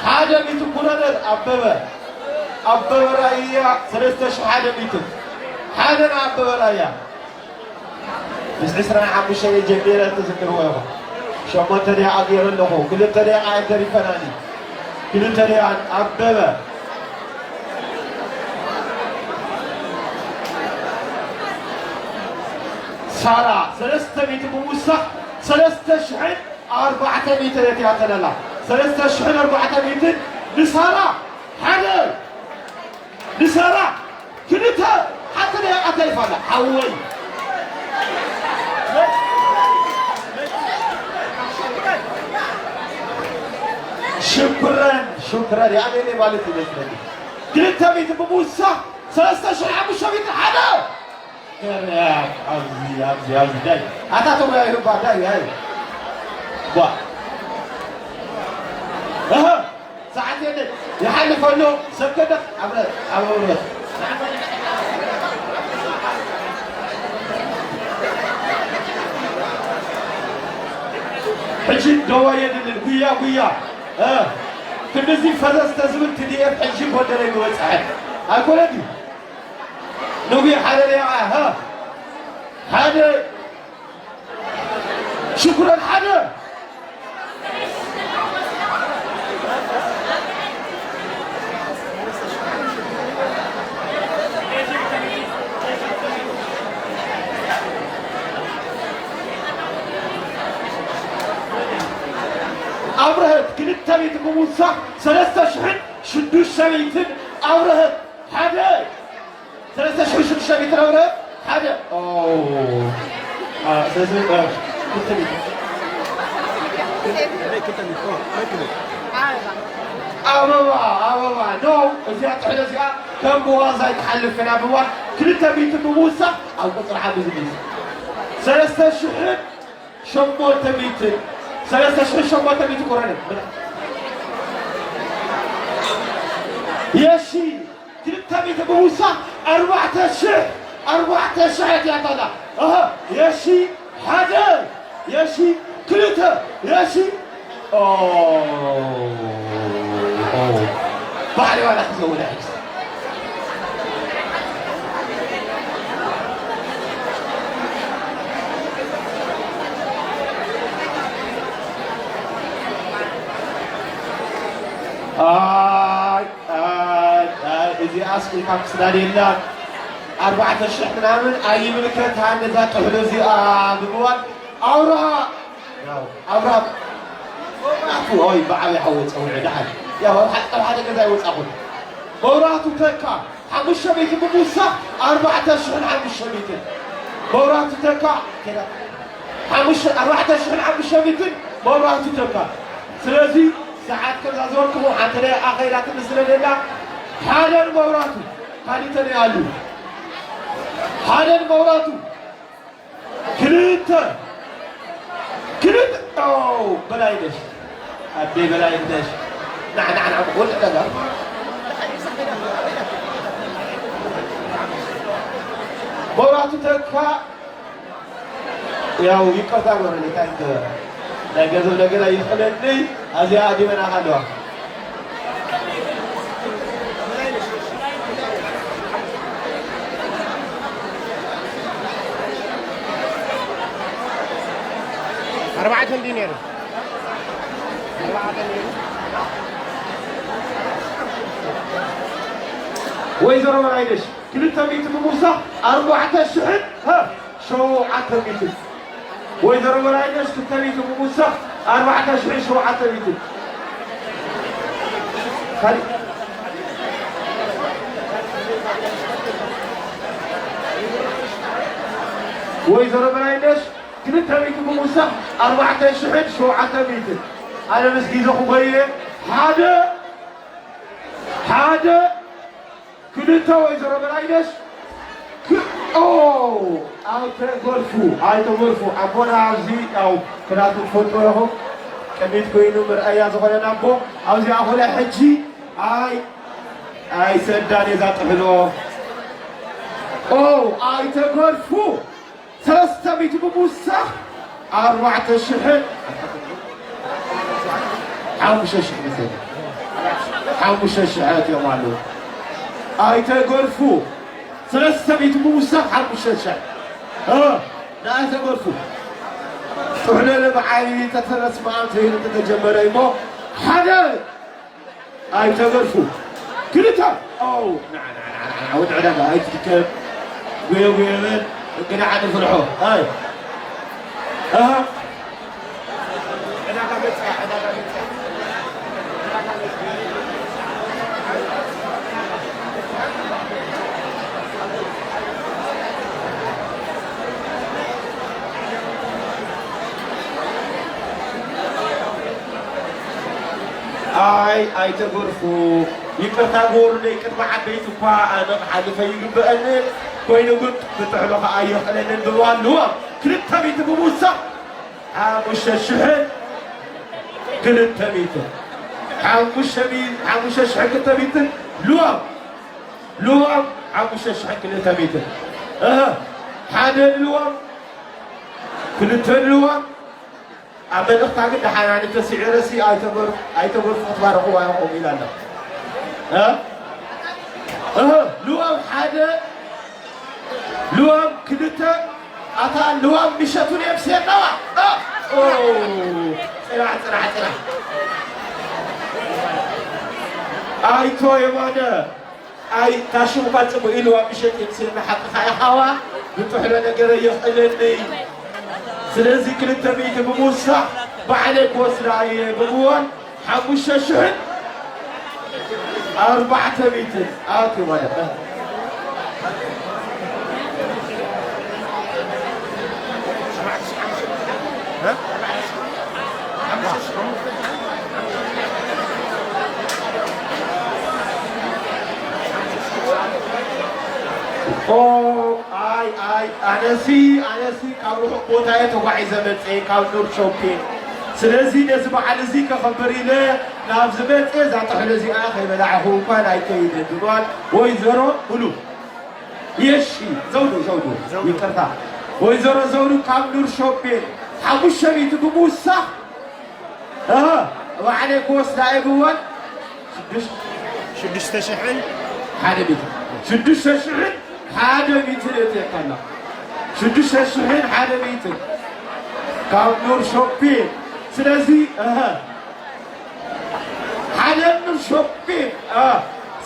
ሓደ ሚእትን ኩረነር። ኣበበ፣ ኣበበ ራያ ሰለስተ ሽሕ ሓደ ሚእትን። ሓደ ንኣበበ ራያ። ምስ ዕስራን ሓሙሽተን ጀሚረ ትዝክርዎ ኢኹም። ሸሞንተ ደቂቓ ገይረ ኣለኹ። ክልተ ደቂቓ እየን ተሪፈናኒ። ክልተ ደቂቓ ኣበበ። ሳራ ሰለስተ ሚእቲ ብምውሳኽ ሰለስተ ሽሕን ኣርባዕተ ሚእትን እያ ተለላ። ሰለስተ ሽሕን ኣርባዕተ ሚእትን ንሳራ ሓደ። ንሳራ ክልተ ሓንቲ ደቂቓ ተሪፋ ኣላ። ሓወይ። ሽኩረን ሽኩረን የኣበየለይ ማለት ይመስለኒ። ክልተ ሚእቲ ብምውሳኽ ሰለስተ ሽሕን ሓሙሽተ ሚእትን ሓደ። ገርያም ኣብዚ ኣብዚ ኣብዚ ዳይ ኣታ ተወያይሩ ባ ዳይ ኣይ ባ እህ ሰዓት የለን ይሓልፍ ኣሎ። ሰብ ከደኽ ኣብ ኣብ እውነት ሕጂ ደዋ የድልን ጉያ ጉያ እ ክንድዚ ፈዘዝ ተዝብል ቲ ዲ ኤፍ ሕጂ ጎደለይ ምበጽሐ ኣይኮነ ድዩ? ንጉይ ሓደ ደቂቓ ሀ ሓደ ሽኩረን ሓደ ኣብርሀት ክልተ ሚእቲ ብምውሳኽ ሰለስተ ሽሕን ሽዱሽተ ሚእትን ኣብርሀት ሓደ ሰለስተ ሽሕን ሽዱሽተ ሚእትን ኣብርሀት ሓደ ኦ፣ አ፣ ስለዚ፣ አ፣ ክልተ ሚእቲ። ኣበባ ኣበባ ኖ እዚኣ ጥሕሎ እዚኣ ከም ብዋዛ ይትሓልፍ ኢና ብምባል ክልተ ሚእቲ ብምውሳኽ ኣብ ቁፅሪ ሓሙስ ዝግልጽ ሰለስተ ሽሕን ሸሞንተ ሚእትን ሰለስተ ሽሕን ሸሞንተ ሚእቲ ኮረነ የሺ ክልተ ሚእቲ ብምውሳኽ ኣርባዕተ ሽሕ ኣርባዕተ ሽሕ እያ ታላ እህ የሺ ሓደ የሺ ክልተ የሺ ኦ፣ ኦ። ባዕሊ ዋላ ክዘውር ኣይክስ ኣይ ኣይ ኣይ እዚኣስ ኢልካ ክስዳድ የላ ኣርባዕተ ሽሕ ምናምን ኣይምልከትሃን ነዛ ጥሕሎ እዚኣ ብምባል ኣውራ ያው ኣብራም መብራህቱ ኦይ ብዓብይ ሓወ ፀውዒ ደሓን ያው ኣብ ሓደ ገዛ ይወፃኹን መብራህቱ ተካ ሓሙሽተ ሚእቲ ብምውሳኽ ኣርባዕተ ሽሕን ሓሙሽተ ሚእትን መብራህቱ ተካ ኣርባዕተ ሽሕን ሓሙሽተ ሚእትን መብራህቱ ተካ ስለዚ ሰዓት ከምዛ ዝበልኩሞ ሓንቲ ናይ ኣኸይላ ትንስለ ደላ ሓደን መብራህቱ ካሊተን ኣሉ ሓደን መብራህቱ ክልተ ክልተ በላይነሽ ኣደይ በላይነሽ ናዕናዕና ወዲ ነገር መብራቱ ተካ ያው ይቅርታ በረኒ ታንክ ናይ ገንዘብ ነገር ኣይኽእለኒ ኣዚኣ ኣዲመናኻ ኣለዋ ኣርባዕተ እንዲ ነይሩ ኣርባዕተ ነይሩ ወይዘሮ መራይነሽ ክልተ ሚእቲ ብምውሳኽ ኣርባዕተ ሽሕን ሸውዓተ ሚእትን ወይዘሮ በላይነሽ ክልተ ሚእቲ ብምውሳኽ ኣርባዕተ ሽሕን ሸውዓተ ሚእትን ወይዘሮ በላይነሽ ክልተ ሚእቲ ብምውሳኽ ኣርባዕተ ሽሕን ሸውዓተ ሚእትን ኣነ ምስ ግዜኹም በይነ ሓደ ሓደ ክልተ ወይዘሮ በላይነሽ ክኦ ኣይተገርፉ ኣይተገርፉ ኣቦና ኣብዚ ያው ክላቱ ትፈልጡ ኢኹም ቅኒት ኮይኑ መርኣያ ዝኾነና ኣቦ ኣብዚኣ ኮነ ሕጂ ኣይ ኣይሰዳን እየ ዛጥሕሎ ኦ ኣይተገርፉ ሰለስተ ሚእቲ ብምውሳኽ ኣርባዕተ ሽሕን ሓሙሽተ ሽሕ መሰለኝ ሓሙሽተ ሽሕ ኣትዮም ኣለዉ ኣይተገርፉ ሰለስተ ሚእቲ ብምውሳኽ ሓሙሽተ ሽሕ እ ንኣይተገርፉ ጥሕለለ ብዓይኒ ተተረስማኣም ተይሉ ተተጀመረ እሞ ሓደ ኣይተገርፉ ክልተ ኣው ወዲ ዕዳጋ ኣይትትከብ ጉየ ጉየ በል እንግዳ ዓዲ ፍርሖ ኣይ ኣሃ ዕዳጋ መጽያ ዕዳጋ መጽያ ኣይ ኣይተገርፉ። ይቅርታ ግበሩለይ፣ ቅድሚ ዓበይቲ እኳ ኣነ ክሓልፈ ይግበአኒ ኮይኑ ግን ክጥሕሎ ከዓ የኽእለንን ብምባል ልዋም ክልተ ሚእቲ ብምውሳኽ ሓሙሽተ ሽሕን ክልተ ሚእትን ሓሙሽተ ሚ- ሓሙሽተ ሽሕን ክልተ ሚእትን ልዋም ልዋም ሓሙሽተ ሽሕን ክልተ ሚእትን እህ ሓደ ልዋም ክልተ ልዋም ኣብ መልእኽታ ግን ደሓን ኣነ ተስዒረሲ ኣይተገርፉ ኣይተገርፉ ክትባረኽዋ ኢኹም ኢላ ኣላ። እ? እህ፣ ልዋም ሓደ ልዋም ክልተ ኣታ ልዋም ምሸቱ ነብሲ የለዋ። እ? ኦ፣ ጽናሕ ጽናሕ ጽናሕ ኣይቶ የማነ ኣይ ታሽምካ ጽቡቅ ኢሉ ኣብ ምሸት የምስልና ሓቅኻ ኢኻዋ ብጥሕሎ ነገር የኽእለኒ ስለዚ ክልተ ሚእቲ ብምውሳኽ ባዕለይ ክወስዳ እየ ብምባል ሓሙሽተ ሽሕን ኣርባዕተ ሚእትን ኣትዩ ማለት ኦ ኣይ ኣይ ኣነሲ ኣነሲ ካብ ርሑቕ ቦታ እየ ተጓዒዘ መፀ ካብ ኑር ሾፒን ስለዚ ነዚ በዓል እዚ ከኸብር ኢለ ናብ ዝመፀ እዛ ጥሕሎ እዚኣ ከይበላዕኹ እንኳን ኣይከይደ ብምባል ወይዘሮ ሙሉ የሺ ዘውዱ ዘውዱ ይቅርታ ወይዘሮ ዘውዱ ካብ ኑር ሾፒን ሓሙሽተ ሚእቲ ብምውሳኽ እህ፣ ባዕለይ ክወስዳ እየ ብወል ሽዱሽ- ሽዱሽተ ሽሕን ሓደ ሚእትን ሽዱሽተ ሽሕን ሓደ ሚእትን እትየካ ኣላ ሽዱሽተ ሽሕን ሓደ ሚእትን ካብ ኑር ሾፒን ስለዚ እህ፣ ሓደ ኑር ሾፒን እህ፣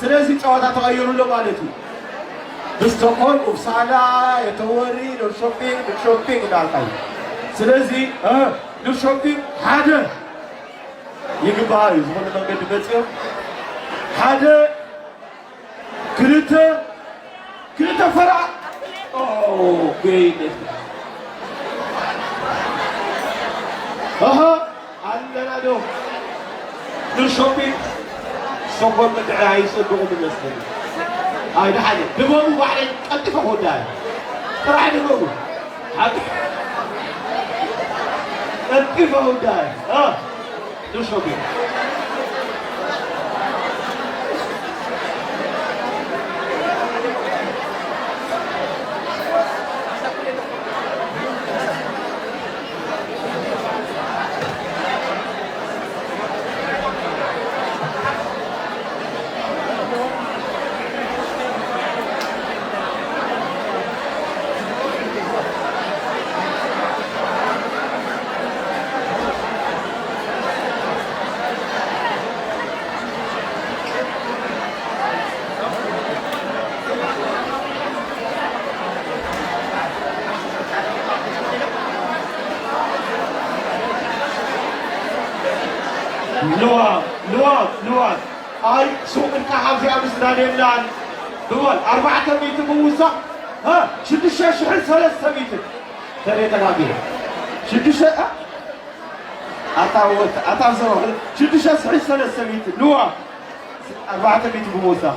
ስለዚ ጨዋታ ተቐይሩሎ ማለት እዩ ብስቶኮልም ኡፕሳላ የተወሪ ኑር ሾፒን ኑር ሾፒን እንዳልካ እዩ ስለዚ እህ፣ ኑር ሾፒን ሓደ ይግባእ እዩ ዝኾነ መንገዲ መፅኦም ሓደ ክልተ ክልተ ፈራ ገይነት ኣሃ ኣለና ዶ ንሾፒ ሰኮር ምድዕራ ይፅድቑ ዝመስል ኣይድሓለ ድበቡ ባዕለይ ቀልጢፈ ክወዳ ጥራሕ ድበቡ ቀልጢፈ ክወዳ Duszowie. ልዋም ልዋም ልዋም ኣይ ሱቕ ኢልካ ካብዚኣ ምስዳድ የብላን። ድወል ኣርባዕተ ሚእቲ ምውሳኽ ሽዱሽተ ሽሕን ሰለስተ ሚእትን ተሬ ተጋቢረ ሽዱሽተ ኣታ ወት ኣታ ዘወ ሽዱሽተ ሽሕን ሰለስተ ሚእትን ልዋም ኣርባዕተ ሚእቲ ብምውሳኽ